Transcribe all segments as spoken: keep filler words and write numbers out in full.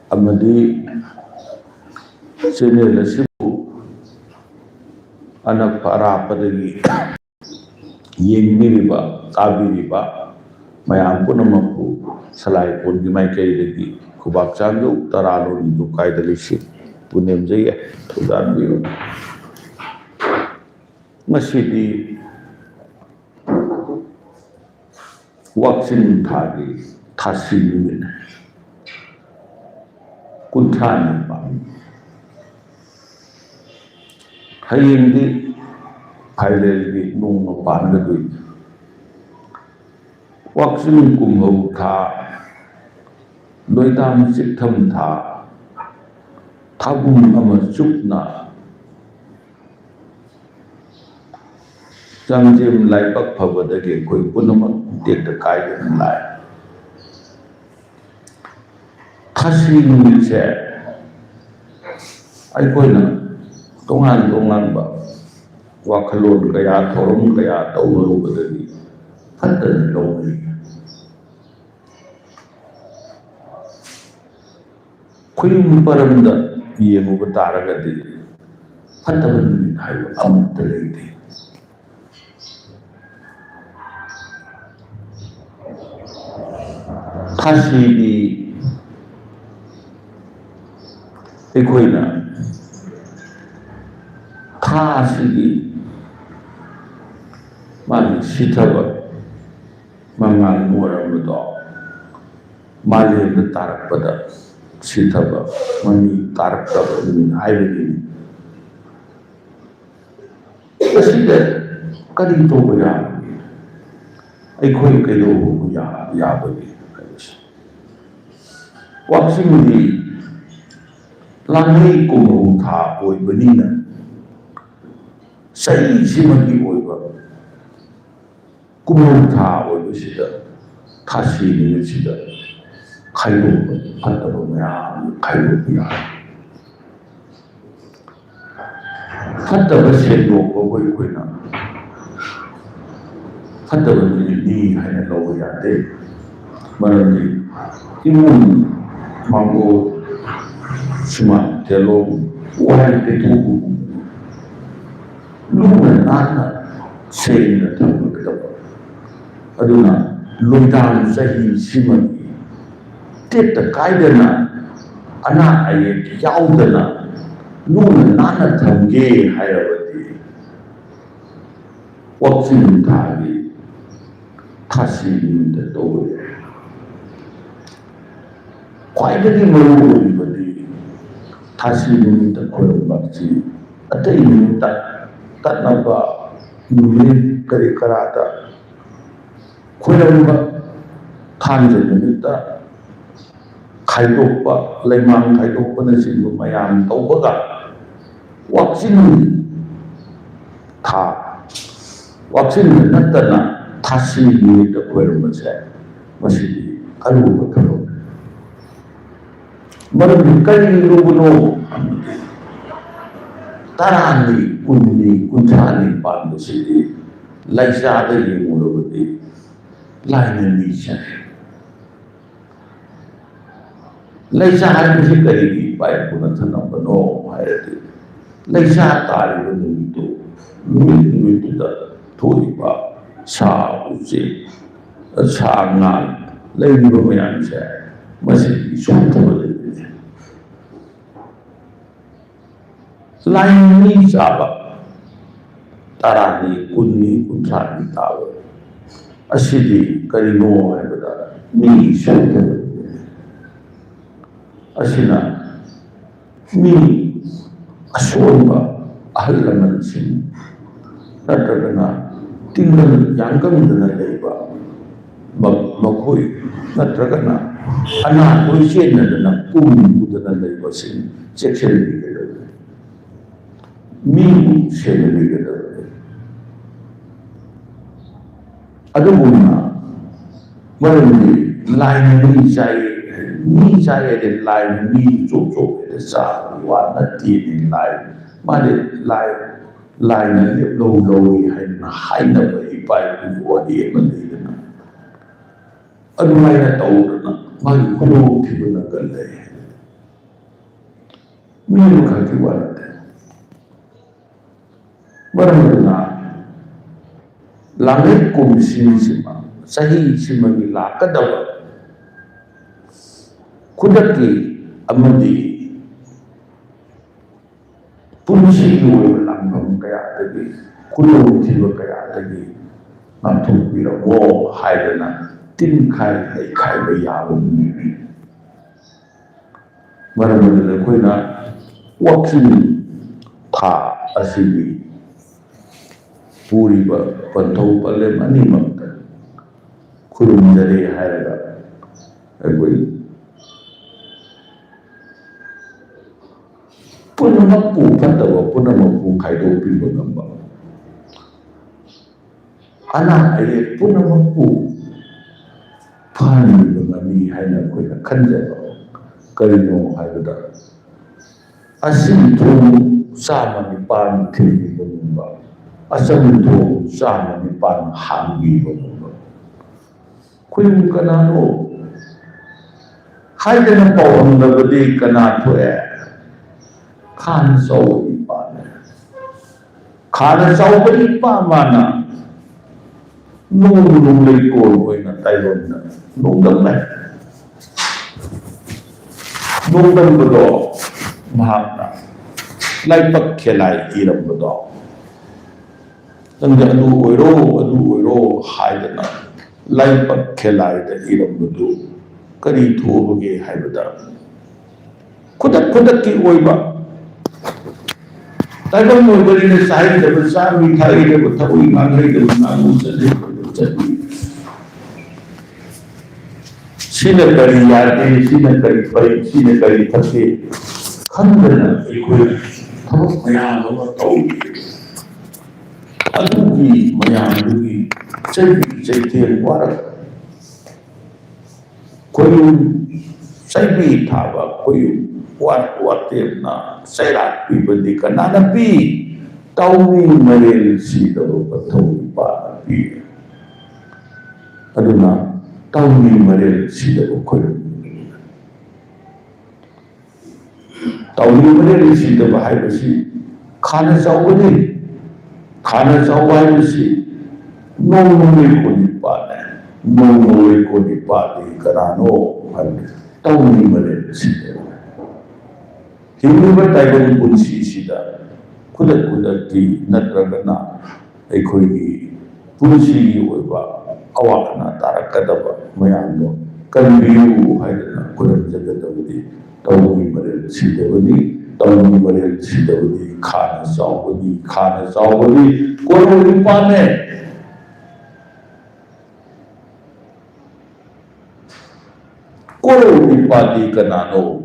ꯑꯃꯗꯤ ꯆꯦꯅꯦꯜ ꯑꯁꯤꯕꯨ ꯑꯅꯛꯄ ꯑꯔꯥꯞꯄꯗꯒꯤ ꯌꯦꯡꯕꯤꯔꯤꯕ, ꯇꯥꯕꯤꯔꯤꯕ ꯃꯌꯥꯝ ꯄꯨꯝꯅꯃꯛꯄꯨ ꯁꯂꯥꯏ ꯀꯣꯟꯒꯤ ꯃꯥꯏꯀꯩꯗꯒꯤ ꯈꯨꯕꯥꯛ ꯆꯥꯝꯖꯧ ꯇꯔꯥ ꯂꯣꯟꯗꯨ ꯀꯥꯏꯗ ꯂꯩꯁꯤ ꯄꯨꯅꯦꯝꯖꯩ, ꯊꯧꯖꯥꯟꯕꯤꯌꯨ꯫ ꯉꯁꯤꯗꯤ ꯋꯥꯛꯆꯤꯡ ꯊꯥꯒꯤ ꯊꯥꯁꯤ ꯅꯨꯃꯤꯠ ꯀꯨꯟꯊ꯭ꯔꯥ ꯅꯤꯄꯥꯟ꯫ ꯍꯌꯦꯡꯗꯤ ꯐꯥꯏꯔꯦꯜꯒꯤ ꯅꯣꯡꯃ ꯄꯥꯟꯒꯗꯣꯏꯅꯤ꯫ ꯋꯥꯛꯆꯤꯡ ꯀꯨꯝꯍꯧ ꯊꯥ, ꯂꯣꯏꯇꯥꯝ ꯆꯤꯛꯊꯝ ꯊꯥ, ꯊꯥꯕꯨꯝ ꯑꯃ ꯆꯨꯞꯅ ꯆꯥꯡꯖꯦꯝ ꯂꯥꯏꯕꯛ ꯐꯕꯗꯒꯤ ꯑꯩꯈꯣꯏ ꯄꯨꯝꯅꯃꯛ ꯇꯦꯛꯇ ꯀꯥꯏꯗꯅ ꯂꯥꯛꯑꯦ꯫ ꯊꯥꯁꯤ ꯅꯨꯃꯤꯠꯁꯦ ꯑꯩꯈꯣꯏꯅ ꯇꯣꯉꯥꯟ ꯇꯣꯉꯥꯟꯕ ꯋꯥꯈꯜꯂꯣꯟ ꯀꯌꯥ, ꯊꯧꯔꯝ ꯀꯌꯥ ꯇꯧꯅꯔꯨꯕꯗꯒꯤ ꯐꯠꯇꯅ ꯂꯧꯅꯩ꯫ ꯈꯨꯌꯨꯝ ꯄꯔꯝꯗ ꯌꯦꯡꯉꯨꯕ ꯇꯥꯔꯒꯗꯤ ꯐꯠꯇꯕ ꯅꯨꯃꯤꯠ ꯍꯥꯏꯕ ꯑꯃꯠꯇ ꯂꯩꯇꯦ꯫ ꯊꯥꯁꯤꯗꯤ ꯑꯩꯈꯣꯏꯅ ꯊꯥ ꯑꯁꯤꯒꯤ ꯃꯥꯒꯤ ꯁꯤꯊꯕ ꯃꯉꯥꯜ ꯅꯣꯏꯔꯝꯕꯗꯣ ꯃꯥꯂꯦꯝꯗ ꯇꯥꯔꯛꯄꯗ ꯁꯤꯊꯕ ꯃꯃꯤ ꯇꯥꯔꯛꯇꯕ ꯅꯨꯃꯤꯠ ꯍꯥꯏꯕꯗꯨꯅꯤ꯫ ꯑꯁꯤꯗ ꯀꯔꯤ ꯇꯧꯕ ꯌꯥꯕꯒꯦ? ꯑꯩꯈꯣꯏ ꯀꯩꯗꯧꯕ ꯌꯥ-, ꯌꯥꯕꯒꯦ ꯍꯥꯏꯕꯁꯦ꯫ ꯋꯥꯛꯆꯤꯡꯗꯤ ꯂꯥꯡꯃꯩ ꯀꯨꯝꯍꯧ ꯊꯥ ꯑꯣꯏꯕꯅꯤꯅ ꯆꯍꯤꯁꯤꯃꯒꯤ ꯑꯣꯏꯕ ꯀꯨꯝꯍꯧ ꯊꯥ ꯑꯣꯏꯕꯁꯤꯗ ꯊꯥꯁꯤ ꯅꯨꯃꯤꯠꯁꯤꯗ ꯈꯥꯏꯗꯣꯛꯄ ꯐꯠꯇꯕ ꯃꯌꯥꯝ ꯑꯃ ꯈꯥꯏꯗꯣꯛꯄ ꯌꯥꯏ꯫ ꯐꯠꯇꯕ ꯁꯦꯡꯗꯣꯛꯄꯕꯨ ꯑꯩꯈꯣꯏꯅ ꯐꯠꯇꯕ ꯅꯨꯃꯤꯠꯅꯤ ꯍꯥꯏꯅ ꯂꯧꯕ ꯌꯥꯗꯦ꯫ ꯃꯔꯝꯗꯤ ꯏꯃꯨꯡ ꯃꯥꯡꯒꯣꯜ ꯁꯨꯃꯥꯏꯅ ꯇꯦꯂꯣ ꯋꯥꯍꯩ ꯇꯩꯊꯣꯛꯎ꯫ ꯂꯨꯅ ꯅꯥꯟꯅ ꯁꯦꯡꯅ ꯊꯝꯒꯗꯕ꯫ ꯑꯗꯨꯅ ꯂꯣꯏꯗꯥꯡ ꯆꯍꯤ ꯁꯤꯃꯗꯤ ꯇꯦꯛꯇ ꯀꯥꯏꯗꯅ, ꯑꯅꯥ ꯑꯌꯦꯛ ꯌꯥꯎꯗꯅ ꯂꯨꯅ ꯅꯥꯟꯅ ꯊꯝꯒꯦ ꯍꯥꯏꯔꯕꯗꯤ ꯋꯥꯛꯆꯤꯟ ꯊꯥꯒꯤ ꯊꯥꯁꯤ ꯅꯨꯃꯤꯠꯇ ꯇꯧꯕ ꯌꯥꯏ꯫ ꯈ꯭ꯋꯥꯏꯗꯒꯤ ꯃꯔꯨ ꯑꯣꯏꯔꯤꯕꯗꯤ ꯊꯥꯁꯤ ꯅꯨꯃꯤꯠꯇ ꯈꯣꯏꯔꯝꯕ ꯑꯁꯤ ꯑꯇꯩ ꯅꯨꯃꯤꯠꯇ ꯀꯠꯅꯕ ꯅꯨꯃꯤꯠ ꯀꯔꯤ ꯀꯔꯥꯗ ꯈꯣꯏꯔꯝꯕ, ꯊꯥꯡꯖ ꯅꯨꯃꯤꯠꯇ ꯈꯥꯏꯗꯣꯛꯄ, ꯂꯩꯃꯥꯡ ꯈꯥꯏꯗꯣꯛꯄꯅꯆꯤꯡꯕ ꯃꯌꯥꯝ ꯇꯧꯕꯒ ꯋꯥꯛꯆꯤꯟ ꯊꯥ, ꯋꯥꯛꯆꯤꯟꯗ ꯅꯠꯇꯅ ꯊꯥꯁꯤ ꯅꯨꯃꯤꯠꯇ ꯈꯣꯏꯔꯝꯕꯁꯦ, ꯃꯁꯤꯗꯤ ꯑꯔꯨꯕ ꯊꯕꯛꯅꯤ꯫ ꯃꯔꯝꯗꯤ ꯀꯔꯤ ꯂꯨꯕꯅꯣ? ꯇꯔꯥꯅꯤ, ꯀꯨꯟꯅꯤ, ꯀꯨꯟꯊ꯭ꯔꯥꯅꯤ ꯄꯥꯟꯕꯁꯤꯗꯤ ꯂꯩꯆꯥꯗ ꯌꯦꯡꯂꯨꯔꯕꯗꯤ ꯂꯥꯏꯅ ꯃꯤ ꯆꯥꯏ꯫ ꯂꯩꯆꯥ ꯍꯥꯏꯕꯁꯤ ꯀꯔꯤꯒꯤ ꯏꯄꯥ ꯏꯄꯨꯅ ꯊꯝꯂꯝꯕꯅꯣ ꯍꯥꯏꯔꯗꯤ, ꯂꯩꯆꯥ ꯇꯥꯔꯤꯕ ꯅꯨꯃꯤꯠꯇꯨ, ꯅꯨꯃꯤꯠ ꯅꯨꯃꯤꯠꯇꯨꯗ ꯊꯣꯛꯏꯕ ꯁꯥ ꯎꯆꯦꯛ, ꯁꯥ ꯉꯥ ꯂꯩꯔꯤꯕ ꯃꯌꯥꯝꯁꯦ, ꯃꯁꯤꯒꯤ ꯁꯣꯟꯊꯕ ꯂꯩꯕꯅꯤ꯫ ꯂꯥꯏ ꯃꯤ ꯆꯥꯕ ꯇꯔꯥꯅꯤ, ꯀꯨꯟꯅꯤ, ꯀꯨꯟꯊ꯭ꯔꯥꯅꯤ ꯇꯥꯕ ꯑꯁꯤꯗꯤ ꯀꯔꯤꯅꯣ ꯍꯥꯏꯕꯗ, ꯃꯤ ꯁꯣꯏꯗꯅ ꯑꯁꯤꯅ ꯃꯤ ꯑꯁꯣꯟꯕ ꯑꯍꯜ ꯂꯃꯟꯁꯤꯡ ꯅꯠꯇ꯭ꯔꯒꯅ ꯇꯤꯡꯒꯜ ꯌꯥꯡꯒꯪꯗꯅ ꯂꯩꯕ ꯃ-, ꯃꯈꯣꯏ ꯅꯠꯇ꯭ꯔꯒꯅ ꯑꯅꯥ ꯂꯣꯏ ꯆꯦꯟꯅꯗꯅ ꯄꯨꯝꯗꯅ ꯂꯩꯕꯁꯤꯡ ꯆꯦꯛꯁꯤꯟꯕꯤꯒꯗꯕꯅꯤ꯫ ꯃꯤꯕꯨ ꯁꯦꯟꯅꯕꯤꯒꯗꯕꯅꯤ꯫ ꯑꯗꯨꯒꯨꯝꯅ ꯃꯔꯝꯗꯤ ꯂꯥꯏꯅ ꯃꯤ ꯆꯥꯏ, ꯃꯤ ꯆꯥꯏ ꯍꯥꯏꯗꯤ ꯂꯥꯏꯅ ꯃꯤ ꯆꯣꯞ ꯆꯣꯞ ꯍꯦꯛꯇ ꯆꯥꯕꯒꯤ ꯋꯥ ꯅꯠꯇꯦꯅꯦ꯫ ꯂꯥꯏ, ꯃꯥꯗꯤ ꯂꯥꯏ, ꯂꯥꯏꯅ ꯂꯦꯞꯂꯧ ꯂꯧꯏ ꯍꯥꯏꯗꯅ ꯍꯥꯏꯅꯕ ꯏꯄꯥ ꯏꯄꯨꯒꯤ ꯋꯥꯔꯤ ꯑꯃ ꯂꯩꯗꯅ, ꯑꯗꯨꯃꯥꯏꯅ ꯇꯧꯗꯅ ꯃꯥꯒꯤ ꯈꯨꯗꯣꯡꯊꯤꯕ ꯅꯪꯒꯜꯂꯦ꯫ ꯃꯤ ꯑꯃꯈꯛꯀꯤ ꯋꯥ ꯅꯠꯇꯦ꯫ ꯃꯔꯝ ꯑꯗꯨꯅ ꯂꯥꯡꯂꯦꯞ ꯀꯨꯝꯁꯤꯡꯁꯤꯃ, ꯆꯍꯤꯁꯤꯃꯒꯤ ꯂꯥꯛꯀꯗꯕ ꯈꯨꯗꯛꯀꯤ ꯑꯃꯗꯤ ꯄꯨꯟꯁꯤꯒꯤ ꯑꯣꯏꯕ ꯂꯥꯟꯐꯝ ꯀꯌꯥꯗꯒꯤ, ꯈꯨꯗꯣꯡꯊꯤꯕ ꯀꯌꯥꯗꯒꯤ ꯉꯥꯛꯊꯣꯛꯄꯤꯔꯝꯃꯣ ꯍꯥꯏꯗꯅ ꯇꯤꯟꯈꯥꯏ ꯂꯩꯈꯥꯏꯕ ꯌꯥꯕ ꯃꯤꯑꯣꯏꯅꯤ꯫ ꯃꯔꯝ ꯑꯗꯨꯅ ꯑꯩꯈꯣꯏꯅ ꯋꯥꯛꯆꯤꯡ ꯊꯥ ꯑꯁꯤꯒꯤ ꯄꯨꯔꯤꯕ ꯄꯟꯊꯧ ꯄꯜꯂꯦꯝ ꯑꯅꯤꯃꯛꯇ ꯈꯨꯔꯨꯝꯖꯔꯤ ꯍꯥꯏꯔꯒ ꯑꯩꯈꯣꯏ ꯄꯨꯝꯅꯃꯛꯄꯨ, ꯐꯠꯇꯕ ꯄꯨꯝꯅꯃꯛꯄꯨ ꯈꯥꯏꯗꯣꯛꯄꯤꯕ ꯉꯝꯕ, ꯑꯅꯥ ꯑꯌꯦꯛ ꯄꯨꯝꯅꯃꯛꯄꯨ ꯐꯍꯟꯕꯤꯕ ꯉꯝꯃꯤ ꯍꯥꯏꯅ ꯑꯩꯈꯣꯏꯅ ꯈꯟꯖꯕ꯫ ꯀꯔꯤꯅꯣ ꯍꯥꯏꯕꯗ, ꯑꯁꯤꯟ ꯊꯣꯡ ꯆꯥꯝꯃ ꯅꯤꯄꯥꯟ ꯊꯤꯡꯕꯤꯕ ꯉꯝꯕ, ꯑꯆꯝ ꯊꯣꯡ ꯆꯥꯝꯃ ꯅꯤꯄꯥꯟ ꯍꯥꯡꯕꯤꯕ ꯉꯝꯕ꯫ ꯈꯨꯌꯨꯝ ꯀꯅꯥꯅꯣ ꯍꯥꯏꯗꯅ ꯄꯥꯎꯍꯪꯂꯕꯗꯤ ꯀꯅꯥ ꯊꯣꯛꯑꯦ? ꯈꯥꯅ ꯆꯥꯎꯕ ꯏꯄꯥꯅꯦ꯫ ꯈꯥꯅ ꯆꯥꯎꯕ ꯏꯄꯥ ꯃꯥꯅ ꯅꯣꯡꯃ ꯅꯣꯡꯃꯩ ꯀꯣꯜ ꯑꯣꯏꯅ ꯇꯥꯏꯕꯪꯗ ꯅꯣꯡꯗꯝꯃꯦ꯫ ꯅꯣꯡꯗꯝꯕꯗꯣ ꯃꯍꯥꯛꯅ ꯂꯥꯏꯕꯛ ꯈꯦꯂꯥꯏ ꯏꯔꯝꯕꯗꯣ, "ꯅꯪꯗꯤ ꯑꯗꯨ ꯑꯣꯏꯔꯣ, ꯑꯗꯨ ꯑꯣꯏꯔꯣ" ꯍꯥꯏꯗꯅ ꯂꯥꯏꯕꯛ ꯈꯦꯂꯥꯏꯗ ꯏꯔꯝꯕꯗꯨ ꯀꯔꯤ ꯊꯣꯛꯑꯕꯒꯦ ꯍꯥꯏꯕꯗ, ꯈꯨꯗꯛ ꯈꯨꯗꯛꯀꯤ ꯑꯣꯏꯕ ꯇꯥꯏꯕꯪ ꯑꯣꯏꯕꯅꯤꯅ ꯆꯥꯍꯩꯗꯕ ꯆꯥꯃꯤ, ꯊꯛꯍꯩꯗꯕ ꯊꯛꯏ, ꯉꯥꯡꯍꯩꯗꯕ ꯉꯥꯡꯉꯨ, ꯆꯠꯍꯩꯗꯕ ꯆꯠꯂꯤ꯫ ꯁꯤꯅ ꯀꯔꯤ ꯌꯥꯗꯦ, ꯁꯤꯅ ꯀꯔꯤ ꯐꯩ, ꯁꯤꯅ ꯀꯔꯤ ꯐꯠꯇꯦ ꯈꯪꯗꯅ ꯑꯩꯈꯣꯏꯅ ꯊꯕꯛ ꯃꯌꯥꯝ ꯑꯃ ꯇꯧꯔꯤ꯫ ꯑꯗꯨꯒꯤ ꯃꯌꯥꯝꯗꯨꯒꯤ ꯆꯩꯕꯤ ꯆꯩꯊꯦꯡ ꯋꯥꯔꯛ ꯈꯣꯏꯌꯨꯝ ꯆꯩꯕꯤ ꯊꯥꯕ ꯈꯣꯏꯌꯨꯝ ꯋꯥ-, ꯋꯥꯇꯦꯝꯅ ꯆꯩꯔꯥꯛ ꯄꯤꯕꯗꯤ ꯀꯅꯥꯅ ꯄꯤ? ꯇꯥꯎꯃꯤ ꯃꯔꯦꯜ ꯁꯤꯗꯕ ꯄꯟꯊꯧ ꯏꯄꯥꯅ ꯄꯤ꯫ ꯑꯗꯨꯅ ꯇꯥꯎꯃꯤ ꯃꯔꯦꯜ ꯁꯤꯗꯕ ꯈꯣꯏꯌꯨꯝ ꯇꯧꯅꯤꯡꯕꯅ ꯁꯤꯗꯕ ꯍꯥꯏꯕꯁꯤ ꯈꯥꯅ ꯆꯥꯎꯕꯅꯤ꯫ ꯈꯥꯅ ꯆꯥꯎꯕ ꯍꯥꯏꯕꯁꯤ ꯅꯣꯡꯃꯒꯤ ꯀꯣꯟꯅꯤꯄꯥꯅꯦ꯫ ꯅꯣꯡꯃꯒꯤ ꯀꯣꯟꯅꯤꯄꯥꯗꯤ ꯀꯅꯥꯅꯣ ꯍꯥꯏꯕꯗꯤ ꯇꯧꯅꯤꯡꯕꯅ ꯁꯤꯗꯕ꯫ ꯍꯤꯡꯂꯤꯕ ꯇꯥꯏꯕꯪ ꯄꯨꯟꯁꯤꯁꯤꯗ ꯈꯨꯗꯛ ꯈꯨꯗꯛꯀꯤ ꯅꯠꯇ꯭ꯔꯒꯅ ꯑꯩꯈꯣꯏꯒꯤ ꯄꯨꯟꯁꯤꯒꯤ ꯑꯣꯏꯕ ꯑꯋꯥ ꯑꯅꯥ ꯇꯥꯔꯛꯀꯗꯕ ꯃꯌꯥꯝꯗꯣ ꯀꯟꯕꯤꯌꯨ ꯍꯥꯏꯗꯅ ꯈꯨꯔꯨꯝꯖꯒꯗꯕꯗꯤ ꯇꯧꯕꯒꯤ ꯃꯔꯦꯜ ꯁꯤꯗꯕꯅꯤ꯫ ꯇꯧꯕꯒꯤ ꯃꯔꯦꯜ ꯁꯤꯗꯕꯅꯤ꯫ ꯈꯥꯅ ꯆꯥꯎꯕꯅꯤ꯫ ꯈꯥꯅ ꯆꯥꯎꯕꯅꯤ꯫ ꯀꯣꯔꯧ ꯅꯤꯄꯥꯅꯦ꯫ ꯀꯣꯔꯧ ꯅꯤꯄꯥꯗꯤ ꯀꯅꯥꯅꯣ?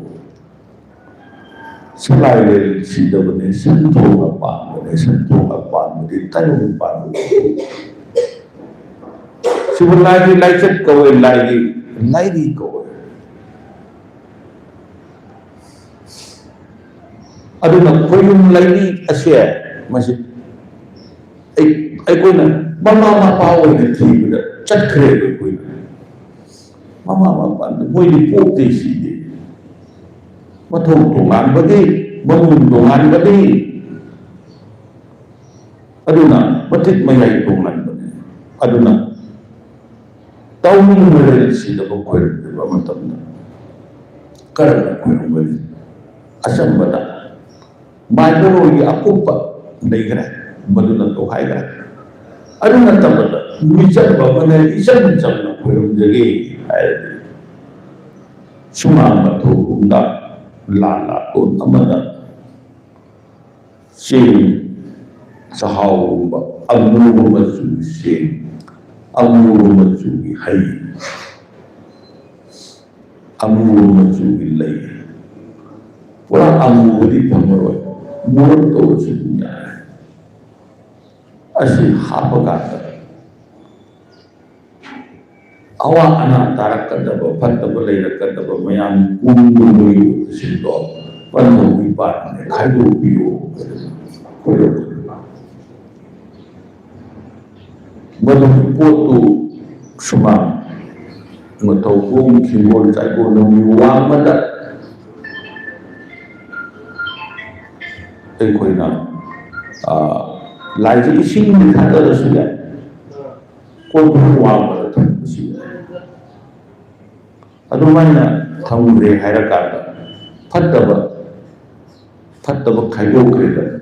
ꯁꯂꯥꯏ ꯂꯩꯔꯦꯜ ꯁꯤꯗꯕꯅꯦ, ꯁꯟꯊꯣꯛꯅ ꯄꯥꯟꯕꯅꯦ, ꯁꯟꯊꯣꯛꯅ ꯄꯥꯟꯕꯗꯤ ꯇꯥꯏꯕꯪ ꯄꯥꯟꯕ꯫ ꯁꯤꯕꯨ ꯂꯥꯏꯒꯤ ꯂꯥꯏꯆꯠ ꯀꯧꯋꯦ, ꯂꯥꯏꯒꯤ ꯂꯥꯏꯔꯤ ꯀꯧꯋꯦ꯫ ꯑꯗꯨꯅ ꯈꯣꯏꯅꯨꯡ ꯂꯥꯏꯔꯤ ꯑꯁꯦ ꯃꯁꯤ ꯑꯩ-, ꯑꯩꯈꯣꯏꯅ ꯃꯃꯥ ꯃꯄꯥ ꯑꯣꯏꯅ ꯊꯤꯕꯗ ꯆꯠꯈ꯭ꯔꯦꯕ ꯑꯩꯈꯣꯏꯅ꯫ ꯃꯃꯥ ꯃꯄꯥ ꯃꯣꯏꯗꯤ ꯄꯣꯛꯇꯦ ꯁꯤꯗꯦ꯫ ꯃꯊꯧ ꯇꯣꯉꯥꯟꯕꯒꯤ, ꯃꯃꯨꯡ ꯇꯣꯉꯥꯟꯕꯒꯤ, ꯑꯗꯨꯅ ꯃꯇꯤꯛ ꯃꯌꯥꯏ ꯇꯣꯉꯥꯟꯕꯅꯤ꯫ ꯑꯗꯨꯅ ꯇꯧꯅꯤꯡꯕ ꯂꯩꯔꯤꯁꯤꯗꯕꯨ ꯈꯣꯏꯔꯝꯂꯤꯕ ꯃꯇꯝꯗ ꯀꯔꯝꯅ ꯈꯣꯏꯔꯝꯒꯅꯤ? ꯑꯆꯝꯕꯗ ꯃꯥꯏꯀꯩꯔꯣꯜꯒꯤ ꯑꯀꯨꯞꯄ ꯂꯩꯈ꯭ꯔꯦ, ꯃꯗꯨꯅ ꯇꯣꯈꯥꯏꯈ꯭ꯔꯦ꯫ ꯑꯗꯨ ꯅꯠꯇꯕꯗ ꯃꯤꯆꯝꯕ ꯑꯃꯅ ꯏꯆꯝ ꯆꯝꯅ ꯈꯣꯏꯔꯝꯖꯒꯦ ꯍꯥꯏꯔꯗꯤ ꯁꯨꯃꯥꯡ ꯃꯊꯣꯜꯒꯨꯝꯗ ꯂꯥ ꯂꯥꯇꯣꯟ ꯑꯃꯗ ꯆꯦꯡ, ꯆꯥꯛꯍꯥꯎꯒꯨꯝꯕ, ꯑꯃꯨꯕ ꯃꯆꯨꯒꯤ ꯆꯦꯡ, ꯑꯃꯨꯕ ꯃꯆꯨꯒꯤ ꯍꯩ, ꯑꯃꯨꯕ ꯃꯆꯨꯒꯤ ꯂꯩ, ꯄꯨꯔꯥ ꯑꯃꯨꯕꯗꯤ ꯐꯪꯉꯔꯣꯏ, ꯃꯣꯔꯣꯛ ꯇꯧꯔꯁꯨ ꯑꯗꯨꯝ ꯌꯥꯔꯦ꯫ ꯑꯁꯤ ꯍꯥꯞꯄꯀꯥꯟꯗ ꯑꯋꯥ ꯑꯅꯥ ꯇꯥꯔꯛꯀꯗꯕ, ꯐꯠꯇꯕ ꯂꯩꯔꯛꯀꯗꯕ ꯃꯌꯥꯝ ꯀꯨꯝꯗꯨ ꯃꯣꯏꯒꯤ ꯑꯣꯏꯕꯁꯤꯡꯗꯣ ꯄꯟꯊꯧꯒꯤ ꯄꯥꯟꯕꯅꯦ, ꯈꯥꯏꯗꯣꯛꯄꯤꯌꯨ꯫ ꯃꯗꯨꯒꯤ ꯄꯣꯠꯇꯨ ꯁꯨꯃꯥꯡ, ꯃꯊꯧ ꯈꯣꯡ, ꯍꯤꯡꯒꯣꯜ ꯆꯥꯏꯒꯣꯟ ꯅꯨꯃꯤꯠ ꯋꯥꯡꯃꯗ ꯑꯩꯈꯣꯏꯅ, ꯑ, ꯂꯥꯏꯁꯦ ꯏꯁꯤꯡꯗ ꯊꯥꯗꯔꯁꯨ ꯌꯥꯏ, ꯀꯣꯟꯊꯣꯡ ꯋꯥꯡꯃꯗ ꯊꯝꯕꯁꯨ ꯌꯥꯏ꯫ ꯑꯗꯨꯃꯥꯏꯅ ꯊꯝꯈ꯭ꯔꯦ ꯍꯥꯏꯔꯀꯥꯟꯗ ꯐꯠꯇꯕ, ꯐꯠꯇꯕ ꯈꯥꯏꯗꯣꯛꯈ꯭ꯔꯦꯗꯅ,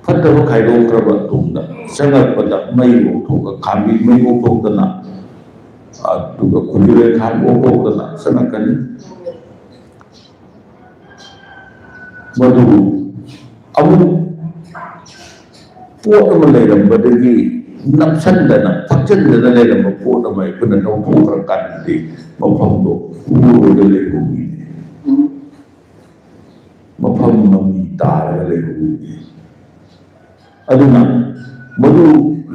ꯐꯠꯇꯕ ꯈꯥꯏꯗꯣꯛꯈ꯭ꯔꯕ ꯇꯨꯡꯗ ꯆꯪꯉꯛꯄꯗ ꯃꯩ ꯑꯣꯛꯊꯣꯛꯑꯒ ꯈꯥꯝꯕꯤ ꯃꯩ ꯑꯣꯛꯊꯣꯛꯇꯅ, ꯑꯗꯨꯒ ꯈꯨꯟꯗꯨꯔꯦ ꯈꯥꯝꯕ ꯑꯣꯛꯊꯣꯛꯇꯅ ꯆꯪꯉꯛꯀꯅꯤ꯫ ꯃꯗꯨ ꯑꯃꯨꯛ ꯄꯣꯠ ꯑꯃ ꯂꯩꯔꯝꯕꯗꯒꯤ ꯅꯞꯁꯟꯗꯅ, ꯐꯛꯆꯟꯗꯅ ꯂꯩꯔꯝꯕ ꯄꯣꯠ ꯑꯃ ꯑꯩꯈꯣꯏꯅ ꯂꯧꯊꯣꯛꯈ꯭ꯔꯀꯥꯟꯗꯗꯤ ꯃꯐꯝꯗꯣ ꯎꯔꯒ ꯂꯩꯍꯧꯏꯅꯦ꯫ ꯃꯐꯝ ꯃꯃꯤ ꯇꯥꯔꯒ ꯂꯩꯍꯧꯏꯅꯦ꯫ ꯑꯗꯨꯅ ꯃꯗꯨ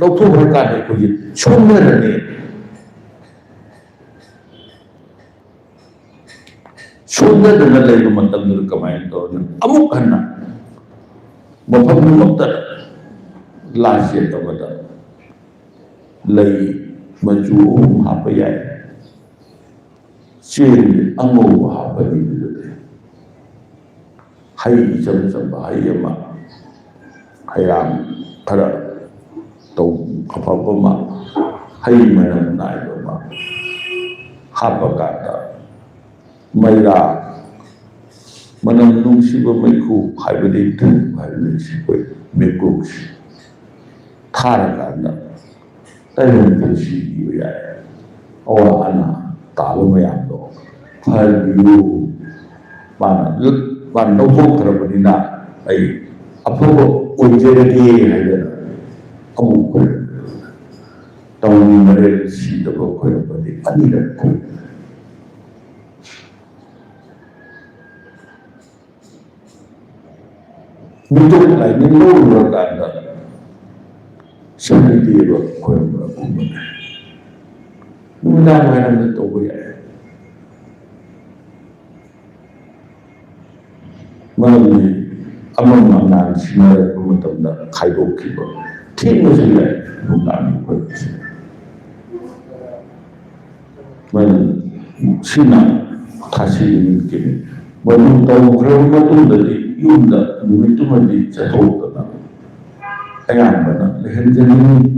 ꯂꯧꯊꯣꯛꯈ꯭ꯔꯀꯥꯟꯗ ꯑꯩꯈꯣꯏꯁꯦ ꯁꯣꯟꯊꯔꯅꯤ꯫ ꯁꯣꯟꯊꯗꯅ ꯂꯩꯕ ꯃꯇꯝꯗꯨꯗ ꯀꯃꯥꯏꯅ ꯇꯧꯔꯅꯤ? ꯑꯃꯨꯛ ꯍꯟꯅ ꯃꯐꯝꯗꯨꯃꯛꯇ ꯂꯥꯏ ꯆꯦꯠ ꯑꯃꯗ ꯂꯩ ꯃꯆꯨ ꯑꯍꯨꯝ ꯍꯥꯞꯄ ꯌꯥꯏ꯫ ꯆꯦꯡ ꯑꯉꯧꯕ ꯍꯥꯞꯄꯅꯤ ꯑꯗꯨꯗꯗꯤ꯫ ꯍꯩ ꯏꯆꯝ ꯆꯝꯕ ꯍꯩ ꯑꯃ, ꯍꯩꯔꯥꯡ ꯈꯔ ꯇꯧ-, ꯑꯐꯕ ꯑꯃ, ꯍꯩ ꯃꯅꯝ ꯅꯥꯏꯕ ꯑꯃ ꯍꯥꯞꯄꯀꯥꯟꯗ, ꯃꯩꯔꯥ, ꯃꯅꯝ ꯅꯨꯡꯁꯤꯕ ꯃꯩꯈꯨ ꯍꯥꯏꯕꯗꯤ ꯙꯨꯞ ꯍꯥꯏꯕꯅꯤ ꯁꯤ ꯑꯩꯈꯣꯏ ꯃꯩꯀꯨꯞꯁꯤ ꯊꯥꯔꯀꯥꯟꯗ ꯇꯥꯏꯕꯪ ꯄꯨꯟꯁꯤ ꯄꯤꯕ ꯌꯥꯏ꯫ ꯑꯋꯥ ꯑꯅꯥ ꯇꯥꯕ ꯃꯌꯥꯝꯗꯣ ꯐꯍꯟꯕꯤꯌꯨ꯫ ꯃꯥꯅ, ꯃꯥꯅ ꯂꯧꯊꯣꯛꯈ꯭ꯔꯕꯅꯤꯅ ꯑꯩ ꯑꯐꯕ ꯑꯣꯏꯖꯔꯒꯦ ꯍꯥꯏꯗꯅ ꯑꯃꯨꯛ ꯈꯣꯏꯔꯝꯃꯤ꯫ ꯇꯧꯅꯤꯡꯕꯗ ꯁꯤꯗꯕ ꯈꯣꯏꯔꯝꯕꯗꯤ ꯑꯅꯤꯔꯛ ꯈꯣꯏꯔꯝꯃꯤ꯫ ꯃꯤꯇꯣꯞ ꯂꯥꯏꯅꯤꯡ ꯂꯧꯔꯨꯔꯀꯥꯟꯗ ꯁꯅꯤꯗꯦꯕ ꯈꯣꯏꯔꯝꯕꯒꯨꯝꯕꯅꯦ꯫ ꯅꯨꯃꯤꯗꯥꯡ ꯋꯥꯏꯔꯝꯗ ꯇꯧꯕ ꯌꯥꯏ꯫ ꯃꯔꯝꯗꯤ ꯑꯃꯝ ꯑꯉꯥꯟ ꯁꯤꯟꯅꯔꯛꯄ ꯃꯇꯝꯗ ꯈꯥꯏꯗꯣꯛꯈꯤꯕ ꯊꯦꯡꯕꯁꯨ ꯌꯥꯏ ꯅꯨꯡꯗꯥꯡꯒꯤ ꯈꯣꯏꯔꯝꯕꯁꯦ꯫ ꯃꯗꯨ ꯁꯤꯅ ꯊꯥꯁꯤ ꯅꯨꯃꯤꯠꯀꯤꯅꯤ꯫ ꯃꯗꯨ ꯇꯧꯈ꯭ꯔꯕ ꯃꯇꯨꯡꯗꯗꯤ ꯌꯨꯝꯗ ꯅꯨꯃꯤꯠꯇꯨꯃꯗꯤ ꯆꯠꯊꯣꯛꯇꯅ ꯑꯌꯥꯝꯕꯅ ꯂꯩꯍꯟꯖꯅꯤꯡꯉꯤ꯫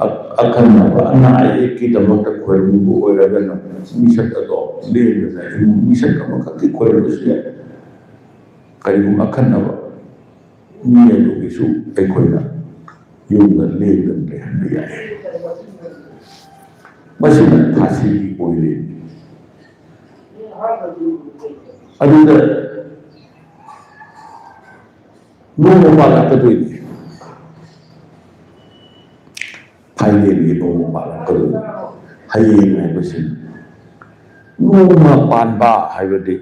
ꯑ-, ꯑꯈꯟꯅꯕ ꯑꯅꯥ ꯑꯌꯦꯛꯀꯤꯗꯃꯛꯇ ꯈꯣꯏꯔꯝꯕ ꯑꯣꯏꯔꯒꯅ ꯃꯤꯁꯛ ꯑꯗꯣ ꯂꯦꯡꯗꯅ ꯏꯃꯨꯡ ꯃꯤꯁꯛ ꯑꯃꯈꯛꯀꯤ ꯈꯣꯏꯔꯝꯕꯁꯨ ꯌꯥꯏ꯫ ꯀꯔꯤꯒꯨꯝꯕ ꯑꯈꯟꯅꯕ ꯃꯤ ꯑꯗꯨꯒꯤꯁꯨ ꯑꯩꯈꯣꯏꯅ ꯌꯨꯝꯗ ꯂꯦꯡꯗꯅ ꯂꯩꯍꯟꯕ ꯌꯥꯏ꯫ ꯃꯁꯤꯅ ꯊꯥꯁꯤꯒꯤ ꯑꯣꯏꯔꯦ꯫ ꯑꯗꯨꯗ ꯅꯣꯡꯃ ꯄꯥꯜꯂꯛꯀꯗꯣꯏꯅꯤ꯫ ꯐꯥꯏꯔꯦꯟꯒꯤ ꯅꯣꯡꯃ ꯄꯥꯜꯂꯛꯀꯗꯣꯏꯅꯤ꯫ ꯍꯌꯦꯡ ꯍꯥꯏꯕꯁꯤ ꯅꯣꯡꯃ ꯄꯥꯟꯕ ꯍꯥꯏꯕꯗꯤ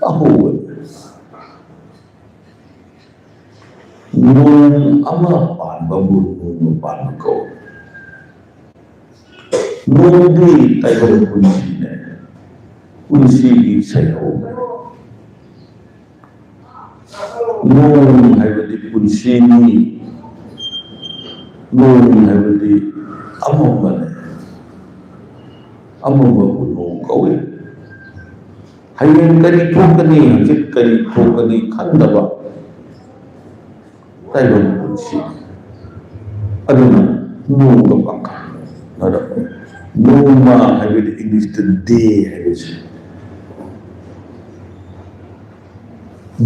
ꯑꯍꯧꯕꯅꯤ꯫ ꯅꯣꯡ ꯑꯃ ꯄꯥꯟꯕꯕꯨ ꯅꯣꯡꯃ ꯄꯥꯟꯕ ꯀꯧꯏ꯫ ꯅꯣꯡꯗꯤ ꯇꯥꯏꯕꯪ ꯄꯨꯟꯁꯤꯅꯦ, ꯄꯨꯟꯁꯤꯒꯤ ꯁꯩꯍꯧꯅꯦ꯫ ꯅꯣꯡ ꯍꯥꯏꯕꯗꯤ ꯄꯨꯟꯁꯤꯅꯤ, ꯅꯣꯡ ꯍꯥꯏꯕꯗꯤ ꯑꯃꯝꯕꯅꯦ, ꯑꯃꯝꯕꯕꯨ ꯅꯣꯡ ꯀꯧꯏ꯫ ꯍꯌꯦꯡ ꯀꯔꯤ ꯊꯣꯛꯀꯅꯤ, ꯍꯪꯆꯤꯠ ꯀꯔꯤ ꯊꯣꯛꯀꯅꯤ ꯈꯪꯗꯕ ꯇꯥꯏꯕꯪ ꯄꯨꯟꯁꯤ꯫ ꯑꯗꯨꯅ ꯅꯣꯡꯃ ꯄꯥꯡꯈꯛ ꯅꯣꯡꯃ ꯍꯥꯏꯕꯗꯤ ꯏꯪꯂꯤꯁꯇ ꯗꯦ ꯍꯥꯏꯕꯁꯤ꯫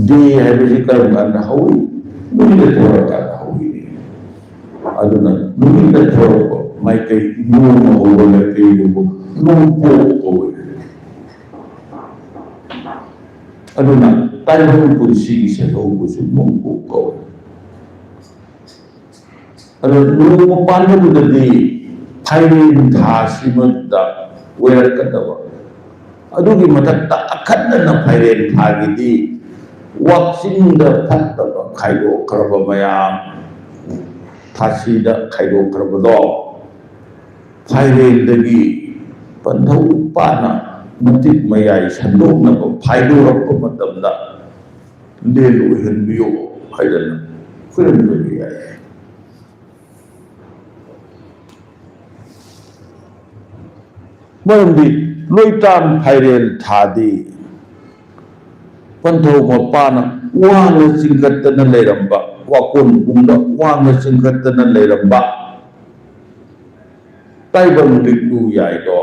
ꯗꯦ ꯍꯥꯏꯕꯁꯤ ꯀꯔꯝ ꯀꯥꯟꯗ ꯍꯧꯏ? ꯅꯨꯃꯤꯠ ꯊꯣꯔꯛꯑꯀꯥꯟꯗ ꯍꯧꯏ꯫ ꯑꯗꯨꯅ ꯅꯨꯃꯤꯠꯅ ꯊꯣꯔꯛꯄ ꯃꯥꯏꯀꯩ, ꯅꯣꯡꯅ ꯍꯧꯕ ꯃꯥꯏꯀꯩ ꯌꯧꯕ ꯅꯣꯡꯄꯣꯛ ꯀꯧꯏ꯫ ꯑꯗꯨꯅ ꯇꯥꯏꯕꯪ ꯄꯨꯟꯁꯤꯒꯤ ꯁꯦꯝꯍꯧꯕꯁꯨ ꯅꯣꯡꯄꯣꯛ ꯀꯧꯏ꯫ ꯑꯗꯨ ꯅꯣꯡꯃ ꯄꯥꯟꯕꯗꯨꯗꯗꯤ ꯐꯥꯏꯔꯦꯟ ꯊꯥꯁꯤꯃꯗ ꯑꯣꯏꯔꯛꯀꯗꯕ꯫ ꯑꯗꯨꯒꯤ ꯃꯊꯛꯇ ꯑꯈꯟꯅꯅ ꯐꯥꯏꯔꯦꯟ ꯊꯥꯒꯤꯗꯤ ꯋꯥꯛꯆꯤꯡꯗ ꯐꯠꯇꯕ ꯈꯥꯏꯗꯣꯛꯈ꯭ꯔꯕ ꯃꯌꯥꯝ, ꯊꯥꯁꯤꯗ ꯈꯥꯏꯗꯣꯛꯈ꯭ꯔꯕꯗꯣ, ꯐꯥꯏꯔꯦꯟꯗꯒꯤ ꯄꯟꯊꯧ ꯄꯥꯅ ꯃꯇꯤꯛ ꯃꯌꯥꯏ ꯁꯟꯗꯣꯛꯅꯕ ꯐꯥꯏꯗꯣꯔꯛꯄ ꯃꯇꯝꯗ ꯂꯦꯟ ꯑꯣꯏꯍꯟꯕꯤꯌꯨ ꯍꯥꯏꯗꯅ ꯈꯨꯔꯨꯝꯖꯕ ꯌꯥꯏ꯫ ꯃꯔꯝꯗꯤ ꯂꯣꯏꯇꯥꯟ ꯐꯥꯏꯔꯦꯟ ꯊꯥꯗꯤ ꯄꯟꯊꯧ ꯃꯄꯥꯅ ꯋꯥꯡꯅ ꯆꯤꯡꯈꯠꯇꯅ ꯂꯩꯔꯝꯕ, ꯋꯥꯀꯣꯟ ꯄꯨꯝꯕ ꯋꯥꯡꯅ ꯆꯤꯡꯈꯠꯇꯅ ꯂꯩꯔꯝꯕ ꯇꯥꯏꯕꯪ ꯂꯤꯛꯂꯨ ꯌꯥꯏꯗꯣ